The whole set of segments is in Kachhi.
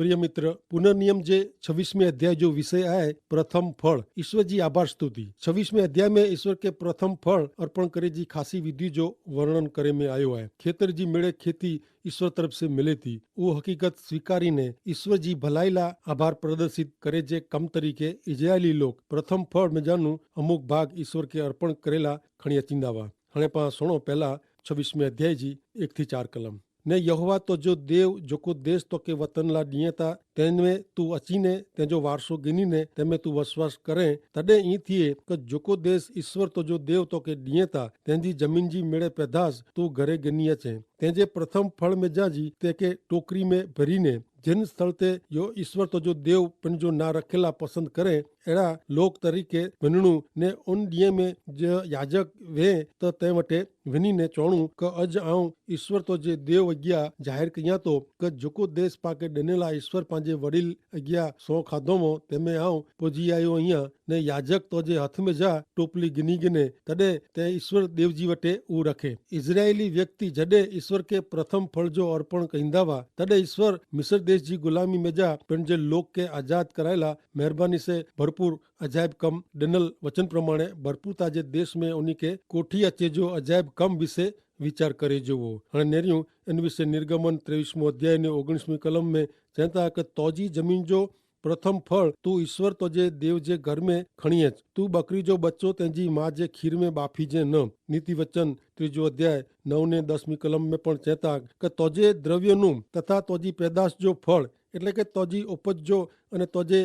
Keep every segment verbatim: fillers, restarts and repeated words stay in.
પ્રિય મિત્ર, પુનર્નિયમ જે છવીસમે અધ્યાય જો વિષય આય, પ્રથમ ફળ ઈસ્વર જી આભાર સ્તુતિ. છવીસમે અધ્યાય મેં ઈસ્વર કે પ્રથમ ફળ અર્પણ કરે જી ખાસી વિધિ જો વર્ણન કરે મેં આયો આય. ખેતર જી મેળે ખેતી ઈસ્વર તરફ સે મિલે થી. ઉહ હકીકત સ્વીકારી ને ઈસ્વર જી ભલાઈલા આભાર પ્રદર્શિત કરે જે કમ તરીકે ઇઝરાયેલી લોક પ્રથમ ફળ મેં જાનું અમુક ભાગ ઈસ્વર કે અર્પણ કરેલા ખણિયા ચિંદાવા. હણે પાં સુણો પહેલા છવીસમે અધ્યાય જી એક થી ચાર કલમ. ને યહોવા તો જો દેવ જોકો દેશ તો કે વતન લા દિયે તા તેનવે તું અચીને તેજો વારસો ગિની ને તેમે તું વસવાસ કરે. તદે ઈ થિયે કે જોકો દેશ ઈસ્વર તો જો દેવ તો કે દિયે તા તેની જમીન જી મેળે પેધાસ તું ઘરે ગિની અચે. તેજે પ્રથમ ફળ મેં જા જી તે કે ટોકરી મેં ભરી ને જેન સ્થળ તે જો ઈસ્વર તો જો દેવ પણ જો ના રખેલા પસંદ કરે એડા લોક તરીકે વિનણું. ને ઉન દિયે મેં જે યાજક વે તો તે વટે વિની ને ચોણું કે અજ આઉં ઈસ્વર તો જે દેવ અગિયા જાહેર કહિયા તો કે જોકો દેશ પાકે ડેનેલા ઈસ્વર પાંજે વડીલ અગિયા સો ખાધો મો તેમે આઉં પોજી આયો અહિયા. ને યાજક તો જે હથ મેં જા ટોપલી ગિની ગિને તદે તે ઈસ્વર દેવ જી વટે ઉ રખે. ઇઝરાયેલી વ્યક્તિ જડે ઈસ્વર કે પ્રથમ ફળ જો અર્પણ કહિંદા વા તદે ઈસ્વર મિસર દેશ જી ગુલામી મેં જા પણ જે લોક કે આજાદ કરાયેલા મહેરબાની સે ભરપૂર અજાયબ કમ ડેનલ વચન પ્રમાણે ભરપૂર તા જે દેશ મેં ઉની કે કોઠી અચે જો અજાયબ કમ વિશે વિચાર કરે જોવો. હણે નેર્યું એન વિશે નિર્ગમન ત્રેવીસમો અધ્યાય ને ઓગણીસમી કલમ મેં ચેતા કે તોજી જમીન જો પ્રથમ ફળ તું ઈસ્વર તોજે દેવ જે ઘર મેં ખણીએ જ. તું બકરી જો બચ્ચો તેની મા જે ખીર મેં બાફી જે ન. નીતિ વચન ત્રીજો અધ્યાય નવ ને દસમી કલમ મેં પણ ચેતા કે તોજે દ્રવ્યનું તથા તોજી પેદાશ જો ફળ એટલે કે તોજી ઉપજ જો અને તોજે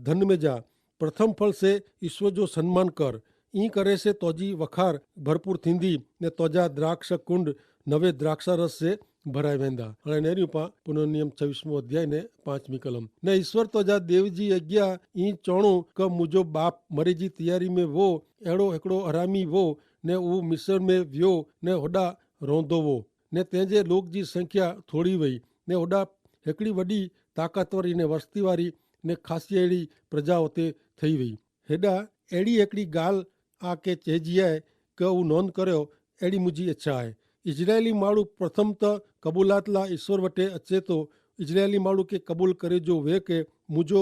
ધન મેં જા પ્રથમ ફળ સે ઈસ્વર જો સન્માન કર. ઈ કરે સે તોજી વખાર ભરપૂર થીંદી ને તોજા દ્રાક્ષ કુંડ નવે દ્રાક્ષા રસ સે ભરાઈ વેંદા. હણે નેરી પા પુનર્નિયમ છવીસમો અધ્યાય ને પાંચમી કલમ. ને ઈસ્વર તોજા દેવ જી અજ્ઞા ઈ ચોણો કે મુજો બાપ મરે જી તૈયારી મેં વો એડો હેકડો હરામી વો ને ઉ મિસર મેં વ્યો ને હોડા રોંધો વો. ને તેજે લોક જી સંખ્યા થોડી વય ને હોડા હેકડી વડી તાકાતવરી ને વસ્તી વારી ને ખાસિયા એડી પ્રજા હોતે થઈ વય. હેડા એડી એકડી ગાલ આ કે ચેજી આય કે ઉં નોંધ કર્યો એડી મુજી ઇચ્છા આય. ઇઝરાયેલી માળુ પ્રથમ તો કબૂલાતલા ઇશ્વર વટે અચેતો. ઇઝરાયેલી માળુ કે કબૂલ કરે જો વે કે મુજો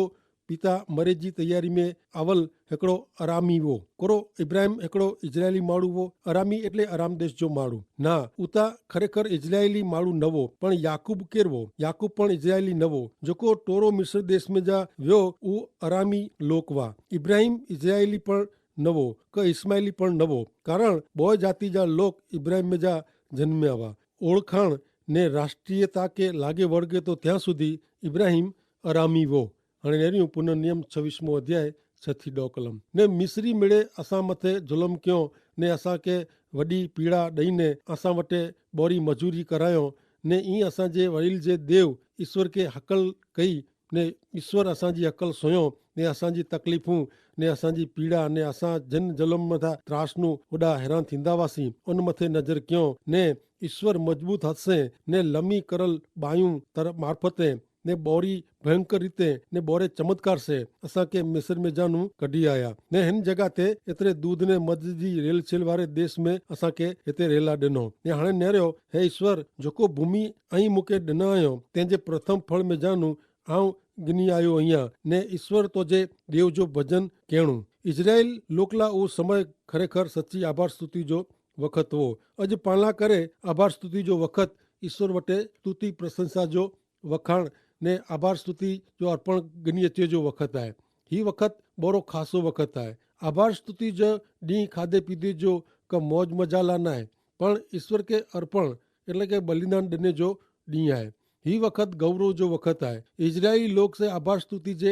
પિતા મરે જી તૈયારી મેં આવલ હેકડો અરામી વો. કોરો ઇબ્રાહિમ હેકડો ઇઝરાયેલી માળુ વો? અરામી એટલે અરામ દેશ જો માળુ ના ઉતા ખરેખર ઇઝરાયેલી માળુ નવો. પણ યાકૂબ કેરવો? યાકૂબ પણ ઇઝરાયેલી નવો. જોકો ટોરો મિશ્ર દેશ મેં જા વ્યો ઉ અરામી લોક વા. ઇબ્રાહિમ ઇઝરાયેલી પણ નવો કે ઇસ્માયેલી પણ નવો. કારણ બોય જાતિ જા લોક ઇબ્રાહિમ મેં જા જન્મ્યા વા. ઓળખાણ ને રાષ્ટ્રીયતા કે લાગે વળગે તો ત્યાં સુધી ઇબ્રાહિમ અરામી વો. હણે નેર્યું પુનર્નિયમ છવીસમો અધ્યાય છ થી ડો કલમ. ને મિસરી મેળે અસાં મતે જુલમ ક્યો ને અસાં કે વડી પીડા દઈને અસાં વટે બોરી મજૂરી કરાયો. ને ઈ અસાં જે વડીલ જે દેવ ઇશ્વર કે હકલ કઈ ને ઇશ્વર અસાં જી હકલ સોયો ને અસાં જી તકલીફું ને અસાં જી પીડા ને અસાં જન જલમ મતા ત્રાસનું ઉડા હેરાન થીંદા વાસી ઉન મતે નજર ક્યો. ને ઇશ્વર મજબૂત હસે ને લમી કરલ બાયું તર મારફતે ને બોરી ભયંકર રીતે ને બોરે ચમત્કાર સે અસાં કે મિસર મેં જાનું કઢ઼ી આયા. ને હેન જગા તે એતરે દૂધ ને મધ જી રેલછેલ વારે દેશ મેં અસાં કે હેતે રેલા દેનો. ને હણે નેર્યો હે ઇશ્વર જોકો ભૂમિ અહીં મુકે દેના આયો તેન જે પ્રથમ ફળ મેં જાનું આઉં ગિની આયો અહિયા. ને ઇશ્વર તો જે દેવ જો ભજન કહેણું. ઇઝરાયેલ લોકલા ઉસ સમય ખરેખર સચ્ચી આભાર સ્તુતિ જો વખત વો. અજ પાલા કરે આભાર સ્તુતિ જો વખત ઇશ્વર વટે સ્તુતિ પ્રશંસા જો વખાણ ને આભાર સ્તુતિ જો અર્પણ ગનિયચે જો વખત આય. હી વખત બોરો ખાસો વખત આય. આભાર સ્તુતિ જો દી ખાદે પીદે જો કા મોજ મજાલા નાય. પણ ઇશ્વર કે અર્પણ એટલે કે બલિદાન દને જો દી આય. હી વખત ગૌરવ જો વખત આય. ઇઝરાયેલી લોક સે આભાર સ્તુતિ જે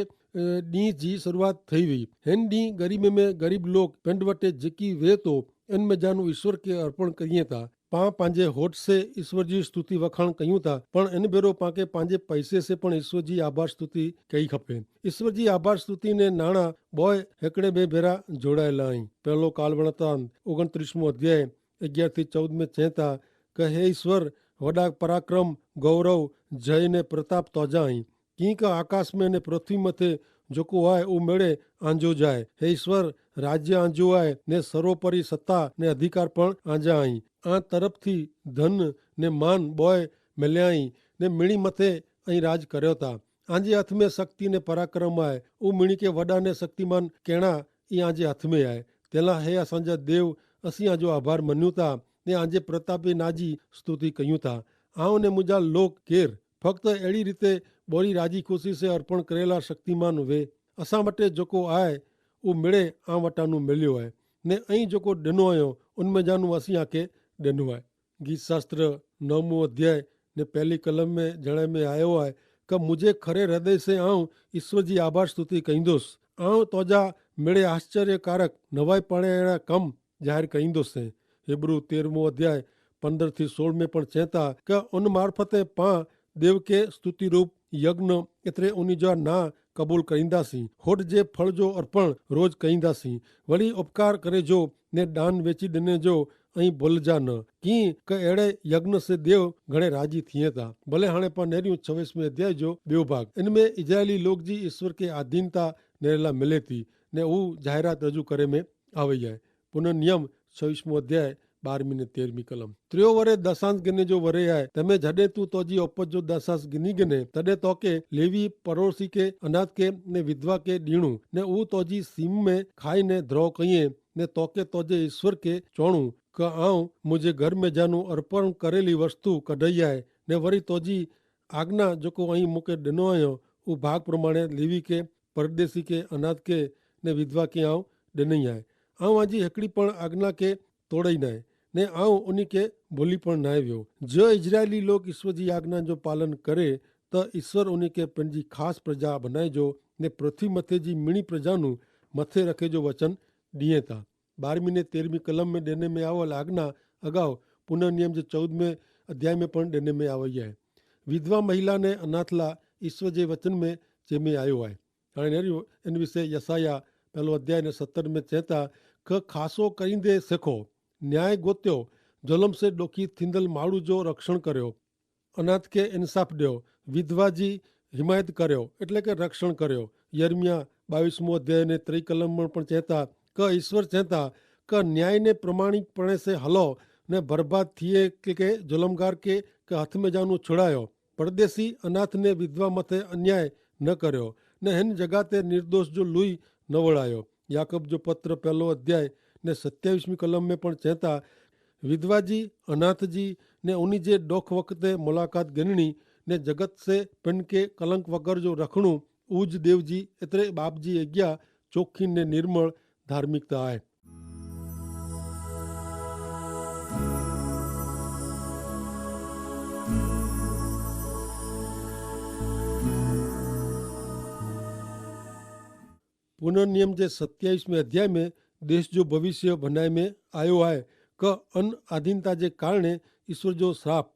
દી જી શરૂઆત થઈ વય. હેન દી ગરીબે મેં ગરીબ લોક પેંડ વટે જેકી વે તો એન મેં જાનું ઇશ્વર કે અર્પણ કરિયે તા. પાં પાંજે હોટ સે ઇશ્વર જી સ્તુતિ વખાણ કહ્યું તા પણ એન ભેરો પાંકે પાંજે પૈસે સે પણ ઇશ્વર જી આભાર સ્તુતિ કહી ખપે. ઇશ્વર જી આભાર સ્તુતિ ને નાણા બોય હેકડ઼ે બે ભેરા જોડાયેલા અહીં. પહેલો કાલવણતા ઓગણત્રીસમો અધ્યાય અગિયાર થી ચૌદ મેં ચેતા કે હે ઇશ્વર વડા પરાક્રમ ગૌરવ જય ને પ્રતાપ તોજા અહીં. કિંક આકાશ મેં ને પૃથ્વી મતે જોકો આય ઉમેડે આંજો જાય. હે ઇશ્વર રાજ્ય આંજો આય ને સર્વોપરી સત્તા ને અધિકાર પણ આંજા અહીં. આ તરફથી ધન ને માન બોય મેલ્યાઈ ને મિણી મતે અહીં રાજ કર્યો તા. આંજે હાથ મેં શક્તિ ને પરાક્રમ આય. ઉં મિણી કે વડા ને શક્તિમાન કહેણા ઈ આંજે હાથ મેં આય. તેલા હે અસાંજા દેવ, અસી આંજો આભાર મન્યુ તા ને આંજે પ્રતાપે નાજી સ્તુતિ કહ્યું તા. આવ ને મુજા લોક કેર ફક્ત એડી રીતે બોરી રાજી ખુશી સે અર્પણ કરેલા શક્તિમાન વે. અસા વટે જોકો આય ઉં મેળે આ વટાનું મેલ્યો આય. ને અહીં જોકો ડેનો આયો ઉનમેં જાનું અસી આંકે ડેનો આય. ગીતશાસ્ત્ર નવમો અધ્યાય ને પહેલી કલમ મેં જણાય મેં આયો આય, કે મુઝે ખરે હૃદય સે આઉં ઈસ્વર જી આભાર સ્તુતિ કહીંદોસ. આઉં તોજા મેળે આશ્ચર્યકારક નવાઈ પાણે એડા કમ જાહેર કહીંદોસ. હેબ્રૂ તેરમો અધ્યાય પંદર થી સોળ મેં પણ ચેતા, કે ઉન મારફતે પાં દેવ કે સ્તુતિરૂપ યજ્ઞ એતરે ઉની જા ના કબૂલ કહીંદા સી. હોટ જે ફળ જો અર્પણ રોજ કહીંદા સી. વણી ઉપકાર કરે જો ને દાન વેચી દેને જો અહીં ભોલ જા ન. કિંક એડે યજ્ઞ સે દેવ ઘણે રાજી થિયે તા. ભલે હાણે પા નેર્યું છવીસ મેં અધ્યાય જો બેવ ભાગ. ઇનમેં ઇઝરાયેલી લોક જી ઇશ્વર કે આધીનતા નેરેલા મિલે તી ને ઉં જાહેરાત રજૂ કરે મેં આવે હૈ. પુનર્નિયમ છવીસ મેં અધ્યાય બારમી ને તેરમી કલમ. ત્રેઓ વરે દસાંશ ગિને જો વરે આય. તેમે જડે તું તોજી ઓપત જો દસાંશ ગિની ગિને તદે તોકે લેવી પરોસી કે અનાથ કે ને વિધવા કે દીણું ને ઉં તોજી સીમ મેં ખાઈ ને ધ્રો કહિયે. ને તોકે તોજે ઈસ્વર કે ચોણું કે આઉં મુઝે ઘર મેં જાનું અર્પણ કરેલી વસ્તુ કઢાઈ આય. ને વરી તોજી આજ્ઞા જોકો અહીં મુકે ડેનો આયો ઉં ભાગ પ્રમાણે લેવી કે પરદેશી કે અનાથ કે ને વિધવા કે આઉં ડેનઈ આય. આઉં આજી હેકડી પણ આજ્ઞા કે તોડઈ નાય ને આઉં ઉની કે ભોલી પણ નાય વ્યો. જો ઇઝરાયેલી લોક ઈસ્વર જી આજ્ઞા જો પાલન કરે તો ઈસ્વર ઉની કે પન જી ખાસ પ્રજા બનાય જો ને પૃથ્વી મતે જી મિણી પ્રજાનું મતે રખે જો વચન દિયે તા. બારમી ને તેરમી કલમ મેં દેને મેં આવલ આજ્ઞા અગાઉ પુનર્નિયમ જે ચૌદમે અધ્યાય મેં પણ દેને મેં આવય હૈ. વિધવા મહિલા ને અનાથલા ઈસ્વર જે વચન મેં જેમે આયો હૈ. અને નેર્યો એન વિશે યસાયા પહેલો અધ્યાય ને સત્તર મેં ચેતા કે ખાસો કરીંદે સેખો, ન્યાય ગોત્યો, જલમ સે ડોખી થીંદલ માળુ જો રક્ષણ કર્યો, અનાથ કે ઇન્સાફ દ્યો, વિધવા જી હિમાયત કર્યો એટલે કે રક્ષણ કર્યો. યર્મિયા બાવીસમો અધ્યાય ને ત્રિકલમ પણ ચેતા કે ઈસ્વર ચેતા કે ન્યાય ને પ્રમાણિક પણે સે હલો ને ભરબાદ થિયે કે કે જુલમગાર કે કે હાથ મેં જાનું છોડાયો. પરદેશી અનાથ ને વિધવા મતે અન્યાય ન કર્યો ને હેન જગાતે નિર્દોષ જો લુઈ ન વળાયો. યાકૂબ જો પત્ર પહેલો અધ્યાય ને સત્યાવિશ મી કલમ મેં પણ ચેતા વિધવા જી, અનાથ જી ને ઉની જે ડોખ વખતે મુલાકાત ગનણી ને જગત સે પેનકે કલંક વગર જો રખણું ઉજ દેવ જી એતરે બાપ જી અજ્ઞા ચોખી ને નિર્મળ ધાર્મિકતા આય. પુનર્નિયમ જે સત્યાવિશ મેં અધ્યાય મેં દેશ જો ભવિષ્ય ભનાય મેં આયો આય કે અન આધીનતા જે કારણે ઈસ્વર જો શ્રાપ.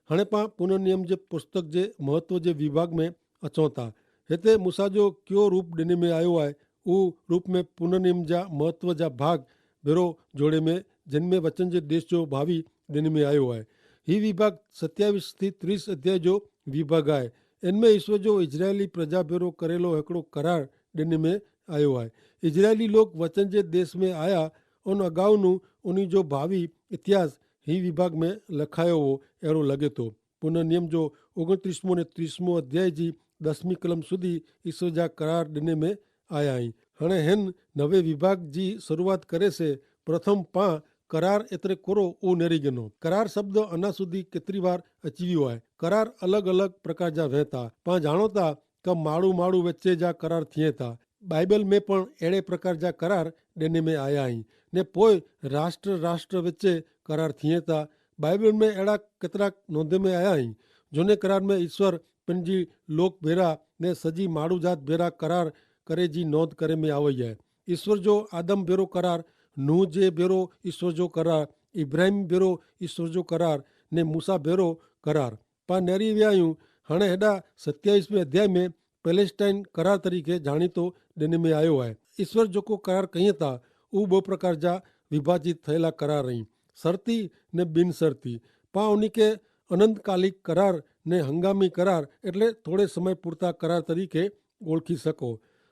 હણે પાં પુનર્નિયમ જે પુસ્તક જે મહત્વ જે વિભાગ મેં અચોતા. હેતા મૂસા જો ક્યો રૂપ દેને મેં આયો આય ઉહ રૂપ મેં પુનર્નિયમ જા મહત્વ જા ભાગ ભેરો જોડે મેં જેન મેં વચન જે દેશ જો ભાવી દેને મેં આયો આય. હી વિભાગ સત્યાવિશ થી ત્રીસ અધ્યાય જો વિભાગ આય. એન મેં ઈસ્વર જો ઇઝરાયેલી પ્રજા ભેરો કરેલો હેકડો કરાર દેને મેં આયો આય. ઇઝરાયેલી લોક વચન જે દેશ મેં આયા ઉન અગાઉનું ઉની જો ભાવી ઇતિહાસ હી વિભાગ મેં લખાયો હો એડો લગે તો. પુનર્નિયમ જો ઓગણત્રીસમો ને ત્રીસમો અધ્યાય જી દસમી કલમ સુધી ઈસ્વર જા કરાર દેને મેં આયા હી. હણે હેન નવે વિભાગ જી શરૂઆત કરે સે. પ્રથમ પાં કરાર એતરે કોરો ઉનેરી ગનો. કરાર શબ્દ અના સુધી કેતરી વાર અચીવ્યો આય. કરાર અલગ અલગ પ્રકાર જા વહેતા પાં જાણોતા કે માડૂ માડૂ વચ્ચે જા કરાર થિયે તા. બાઈબલ મેં પણ એડે પ્રકાર જા કરાર દેને મેં આયા હી. ને પોય રાષ્ટ્ર રાષ્ટ્ર વચ્ચે કરાર થિયે તા. બાઈબલ મેં એડા કેતરા નોંધે મેં આયા હી જોને કરાર મેં ઈસ્વર પન જી લોક ભેરા ને સજી માડૂ જાત ભેરા કરાર કરે જી નોંધ કરે મેં આવય હૈ. ઈસ્વર જો આદમ ભેરો કરાર, નૂહ જે ભેરો ઈસ્વર જો કરાર, ઇબ્રાહિમ ભેરો ઈસ્વર જો કરાર, ને મૂસા ભેરો કરાર. પા નેરી વ્યાયું હણે હેડા સત્યાવિશ મેં અધ્યાય મેં પેલેસ્ટાઈન કરાર તરીકે જાણીતો દેને મેં આયો હૈ. ઈસ્વર જોકો કરાર કહિયે તા ઉહ બહુ પ્રકાર જા વિભાજિત થયેલા કરાર રહી. સરતી ને બિનસરતી. પા ઉની કે અનંતકાલિક કરાર ને હંગામી કરાર એટલે થોડે સમય પૂરતા કરાર તરીકે ઓળખી શકો.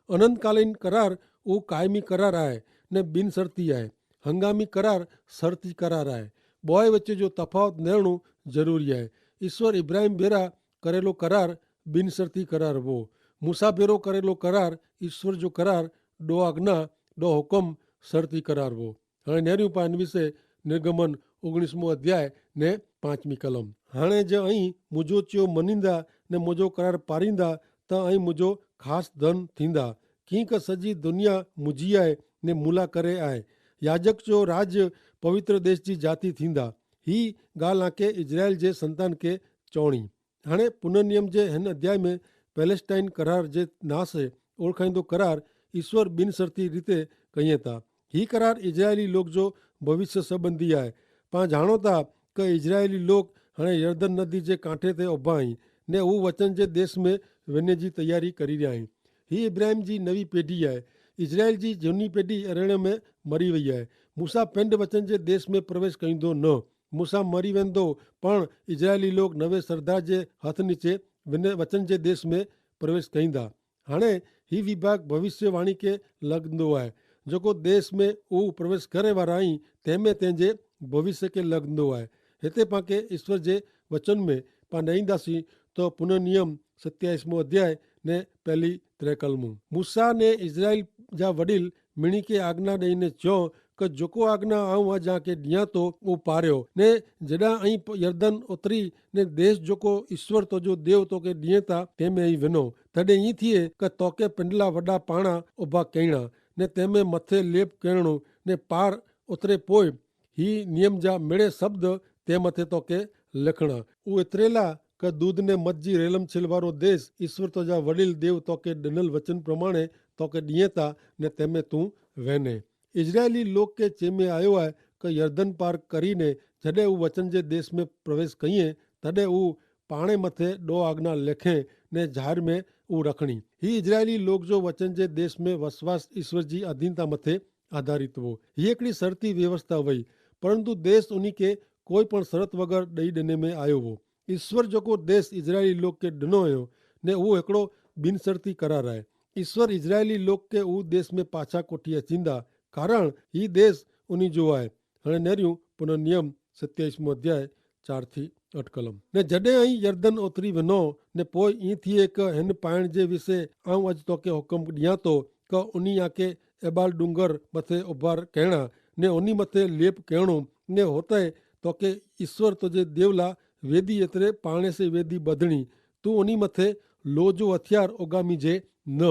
અનંતકાલિન કરાર ઉહ કાયમી કરાર આય ને બિનસરતી આય. હંગામી કરાર સરતી કરાર આય. બોય વચ્ચે જો તફાવત નેરણું જરૂરી આય. ઈસ્વર ઇબ્રાહિમ ભેરા કરેલો કરાર બિનસરતી કરાર હો. મૂસા ભેરો કરેલો કરાર, ઈસ્વર જો કરાર, દો આજ્ઞા, દો હુકમ, સરતી કરાર વો. હણે નેર્યું પાન વિશે નિર્ગમન ઓગણીસમો અધ્યાય ને પાંચમી કલમ. હણે જે અહીં મુજો ચ્યો મનીંદા ને મુજો કરાર પારીંદા, તા અહીં મુજો ખાસ ધન થીંદા. કિંક સજી દુનિયા મુજી આય ને મુલા કરે આય. યાજક જો રાજ્ય પવિત્ર દેશ જી જાતિ થીંદા. હી ગાલ આંકે ઇઝરાયેલ જે સંતાન કે ચોણી. હણે પુનર્નિયમ જે હેન અધ્યાય મેં પેલેસ્ટાઇન કરાર જે નાસે ઓળખાઈંદો કરાર ઈસ્વર બિનસરતી રીતે કહિયે તા. હી કરાર ઇઝરાયેલી લોક જો ભવિષ્ય સંબંધી આય. પાં જાણો તા કે ઇઝરાયેલી લોક હણે યર્દન નદી જે કાંઠે તે ઓભા હી ને ઉવચન જે દેશ મેં વેને જી તૈયારી કરી રહ્યા હી. હી ઇબ્રાહિમ જી નવી પેઢી આય. ઇઝરાયેલ જી જૂની પેઢી અરણ્ય મેં મરી વહી આય. મૂસા પેંડ વચન જે દેશ મેં પ્રવેશ કઈંદો ન. મૂસા મરી વેંદો, પણ ઇઝરાયેલી લોક નવે સરદાર જે હથ નીચે વચન જે દેશ મેં પ્રવેશ કઈંદા. હણે હી વિભાગ ભવિષ્યવાણી કે લગદો આય. જોકો દેશ મેં ઉવ પ્રવેશ કરે વારા અહીં તેમે તેંજે ભવિષ્ય કે લગદો આય. હેતે પાંકે ઈસ્વર જે વચન મેં પાં નઈંદા સી તો પુનર્નિયમ સત્યાઈસમો અધ્યાય ને પહેલી ત્રેકલમું. મૂસા ને ઇઝરાયેલ જા વડીલ મિણી કે આજ્ઞા દઈને ચ્યો, કે જોકો આજ્ઞા આઉં અજ આંકે દિયા તો ઉપાર્યો ને જડા અહીં યર્દન ઉતરી ને દેશ જોકો ઈસ્વર તો જો દેવ તો કે દિયે તા તેમે અહીં વિનો. તદે અહીં થિયે કે તોકે પિંડલા વડા પાણા ઉભા કહેણા ને તેમે મતે લેપ કહેણો ને પાર ઉતરે પોય હી નિયમ જા મેળે શબ્દ તે મતે તોકે લેખણા. ઉ એતરેલા કે દૂધ ને મત જી રેલમ છેલવારો દેશ ઈસ્વર તોજા વડીલ દેવ તોકે ડનલ વચન પ્રમાણે તોકે દિયેતા ને તેમે તું વહેને. ઇઝરાયેલી લોક કે ચેમે આયો હૈ કે યર્દન પાર કરીને જડે ઉ વચન જે દેશ મેં પ્રવેશ કહિયે તદે ઉ પાણે મતે દો આજ્ઞા લેખે ને જાહેર મેં ઉ રખણી. હી ઇઝરાયેલી લોક જો વચન જે દેશ મેં વસવાસ ઈસ્વર જી અધીનતા મતે આધારિત વો. હી એકડી સરતી વ્યવસ્થા વય, પરંતુ દેશ ઉની કે કોઈ પણ સરત વગર દઈ દેને મેં આયો વો. ઈસ્વર જોકો દેશ ઇઝરાયેલી લોક કે ડનો હૈ ને ઉહ એકડો બિનસરતી કરાર હૈ. ઈસ્વર ઇઝરાયેલી લોક કે ઉહ દેશ મેં પાછા કોઠી અચીંદા, કારણ હી દેશ ઉની જો હૈ. હણે નેર્યું પુનર્નિયમ સત્યાઈસમો અધ્યાય ચાર થી અઠ કલમ. ને જડે અહીં યર્દન ઓતરી વનો ને પોય ઈ થી એક હેન પાયણ જે વિશે આઉં અજ તોકે હુકમ ડિયા તો કે ઉની આકે એબાલ ડુંગર મતે ઉભાર કહેણા ને ઉની મતે લેપ કહેણો ને હોતે તોકે ઈસ્વર તોજે દેવલા વેદી એતરે પાણે સે વેદી બધણી. તું ઉની મતે લોજો હથિયાર ઓગામી જે ન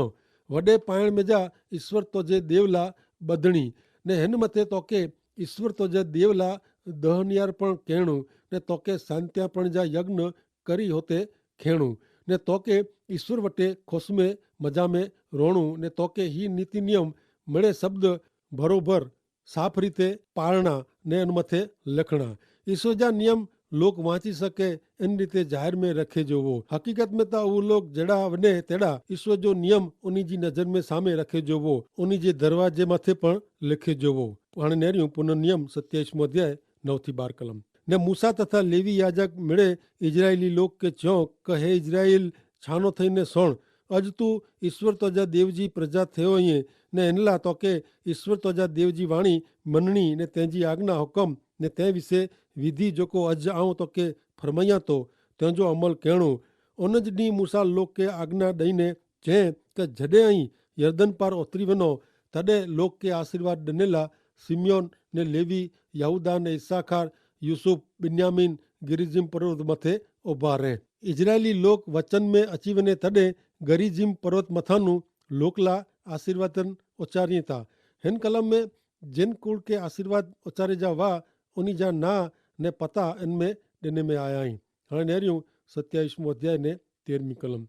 વડે પાયણ મેં જા ઈસ્વર તોજે દેવલા બધણી ને હેન મતે તોકે ઈસ્વર તોજે દેવલા દહનિયાર પણ કહેણું ને તોકે સાંત્યા પણ જા યજ્ઞ કરી હોતે ખેણું ને તોકે ઈસ્વર વટે ખોસમે મજામે રોણું ને તોકે હી નીતિ નિયમ મેળે શબ્દ ભરોભર સાફ રીતે પારણા ને અનમતે લેખણા. ઈસ્વર જા નિયમ લોક વાંચી શકે એન રીતે જાહેર મેં રખે જોવો. હકીકત મેં તા ઉવ લોક જેડા વને તેડા ઈસ્વર જો નિયમ ઉની જી નજર મેં સામે રખે જોવો, ઉની જે દરવાજે માથે પણ લેખે જોવો. હાણે નેર્યું પુનર્નિયમ સત્યાઈસમો અધ્યાય નવ થી બાર કલમ. ને મૂસા તથા લેવી યાજક મેળે ઇઝરાયેલી લોક કે ચ્યો કે હે ઇઝરાયેલ, છાનો થઈને સોણ. અજ તું ઈસ્વર તોજા દેવજી પ્રજા થયો હૈં ને એનલા તોકે ઈસ્વર તોજા દેવજી વાણી મનણી ને તેજી આજ્ઞા હુકમ ને તે વિશે વિધિ જોકો અજ આઉં તોકે ફરમાયા તો તેજો અમલ કહેણું. ઉન જ દી મૂસા લોક કે આજ્ઞા દઈને જે કે જડે અહીં યર્દન પાર ઓતરી વનો તદે લોક કે આશીર્વાદ દનેલા સિમિયોન ને લેવી, યહૂદા ને ઇસ્સાખાર, યૂસુફ, બિન્યામીન ગિરિઝિમ પર્વત મતે ઉભા રહે. ઇઝરાયેલી લોક વચન મેં અચી વને તદે ગિરિઝિમ પર્વત મતાનું લોકલા આશીર્વાદન ઉચ્ચારિયે તા. હેન કલમ મેં જેન કુળ કે આશીર્વાદ ઉચ્ચારે જા વા ઉની જા ના ને પતા એન મેં દેને મેં આયા હૈં. હણે નેર્યું સત્યાઈસમો અધ્યાય ને તેરમી કલમ.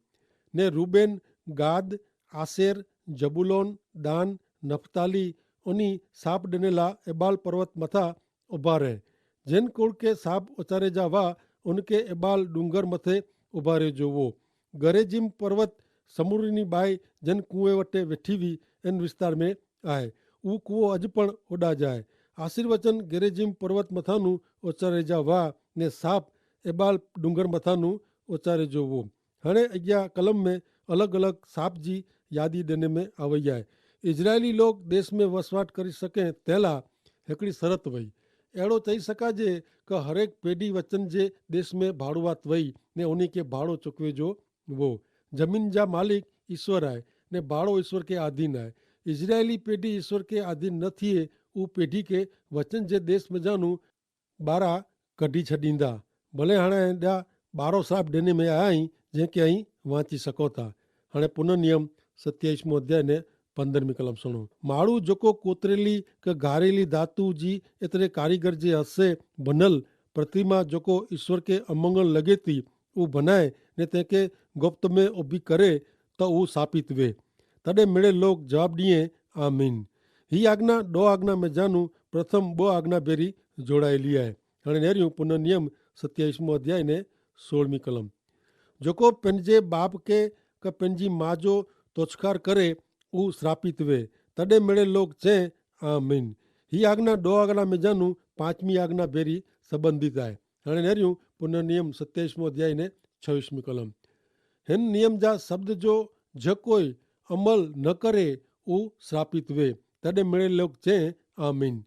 ને રૂબેન, ગાદ, આશેર, જબુલોન, દાન, નફતાલી ઉની સાપ દનેલા એબાલ પર્વત મતા ઉભા રહે. જેન કોડ કે સાપ ઉચારે જા વા ઉનકે એબાલ ડુંગર મતે ઉભા રહે જોવો. ગરેજીમ પર્વત સમુરી ની બાઈ જેન કુએ વટે વેઠી વી એન વિસ્તાર મેં આય. ઉ કુઓ અજ પણ ઓડા જાય. આશીર્વચન ગરેજીમ પર્વત મતાનું ઉચારે જા વા ને સાપ એબાલ ડુંગર મતાનું ઉચારે જોવો. હણે અગિયા કલમ મેં અલગ અલગ સાપ જી યાદી દેને મેં આવય આય. ઇઝરાયેલી લોક દેશ મેં વસવાટ કરી શકે તેલા હેકડી સરત વય. એડો ચહી શકાજે કે હરેક પેઢી વચન જે દેશ મેં ભાડુઆત વય ને ઉની કે ભાડો ચુકવે જો વો. જમીન જા માલિક ઈસ્વર આય, ને બાળો ઈસ્વર કે આધીન આય. ઇઝરાયેલી પેઢી ઈસ્વર કે આધીન ન થિયે. ઉ પેઢી કે વચન જે દેશ મેં જાનું બારા કઢ઼ી છડીંદા. ભલે હાણે જા બારો સાપ ડેને મેં આયા હી, જેન કે અહીં વાંચી સકોતા. હાણે પુનર્નિયમ સત્યાઈસમો અધ્યાય ને પંદ્રહમી કલમ સુણો. માડૂ જોકો કોતરેલી કે ગારેલી ધાતુ જી એતરે કારીગર જે હસે ભનલ પ્રતિમા જોકો ઈસ્વર કે અમંગલ લગેતી ઉ ભનાય ને તેંકે ગોપ્ત મેં ઉભી કરે, તો ઉ સાપિત વે. તદે મેળે લોગ જવાબ દિયે, આમીન. હી આજ્ઞા દો આજ્ઞા મેં જાનું પ્રથમ બો આજ્ઞા ભેરી જોડાયેલી આય. હણે નેર્યું પુનર્નિયમ સત્યાઈસમો અધ્યાય ને સોળમી કલમ. જોકો પેનજે બાપ કે કે પેનજી મા જો તોછકાર કરે ઉ શ્રાપિત વે. તદે મેળે લોગ ચે, આમીન. હી આજ્ઞા દો આજ્ઞા મેં જાનું પાંચમી આજ્ઞા ભેરી સંબંધિત આય. હણે નેર્યું પુનર્નિયમ સત્યાઈસમો અધ્યાય ને છવીસમી કલમ. હેન નિયમ જા શબ્દ જો જે કોઈ અમલ ન કરે ઉ શ્રાપિત વે. તદે મેળે લોગ ચે, આમીન.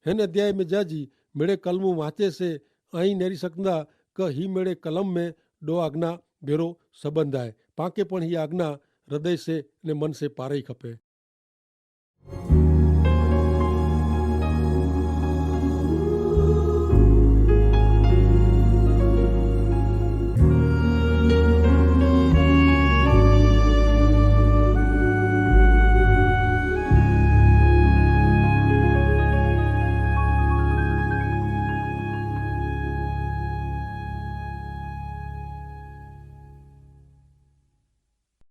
હેન અધ્યાય મેં જાજી મેળે કલમું વાંચે સે, અહીં નેરી સકંદા કે હી મેળે કલમ મેં દો આજ્ઞા ભેરો સંબંધ આય. પાંકે પણ હી આજ્ઞા હૃદય સે ને મન સે પારઈ ખપે.